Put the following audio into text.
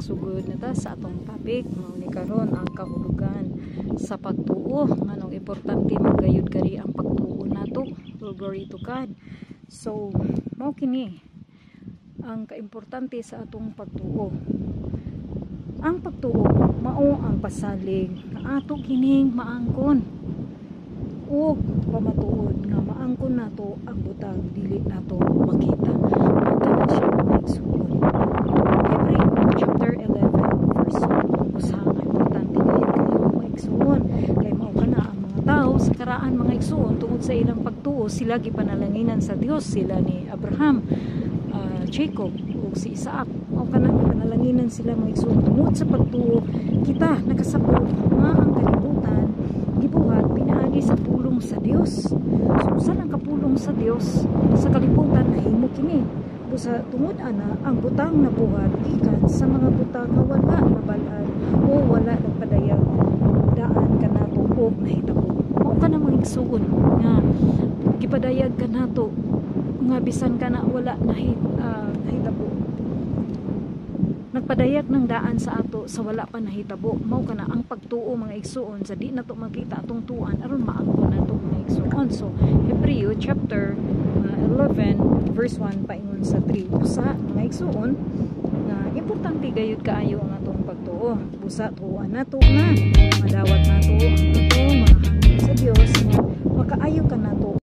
Magsugod na ta sa atong topic. Mao ni karon ang kahulugan sa pagtuo. Nganong importante magayud kari ang pagtuo nato. All glory to God. So, mao kini ang kaimportante sa atong pagtuo. Ang pagtuo mao ang pasalig nga ato kining maangkon ug pamatuod nga maangkon nato ang butang dili nato makita. Mao kana siya, mga igsuon. Hebreo chapter 11 verse 1. Usa nga importante gayud kayo, mga igsuon, kay mao kana ang mga tao sa karaan, mga igsuon, tungod sa ilang pagtuo sila gipanalanginan sa Dios, sila ni Abraham, Jacob ug si Isaac. Mao kana, gipanalanginan sila, mga igsuon, tungod sa pagtuo. Kita nakasabot nga ang kalibutan gibuhat pinaagi sa pulong sa Dios. So usan ang kapulong sa Dios sa kalibutan nahimo kini. Busa tungod ana, ang butang nabuhat gikan sa mga butang nga wala nabal-an o wala nagpadayag daan kanato og nahitabo. Mao kana, mga igsuon, nga gipadayag kanato nga bisan kana wala nahitabo, nagpadayag ng daan sa ato sa wala pa nahitabo. Mao kana ang pagtuo, mga igsuon, sa di nato makita atong tuan aron maangkon nato, mga igsuon. So Hebreo chapter 11 verse 1 paingon sa 3. Usa, mga igsuon, nga importante gayud kaayo ang atong pagtuo. Busa tuoan nato nga madawat nato ang atong mga hangyo sa Dios nga makaayo kanato.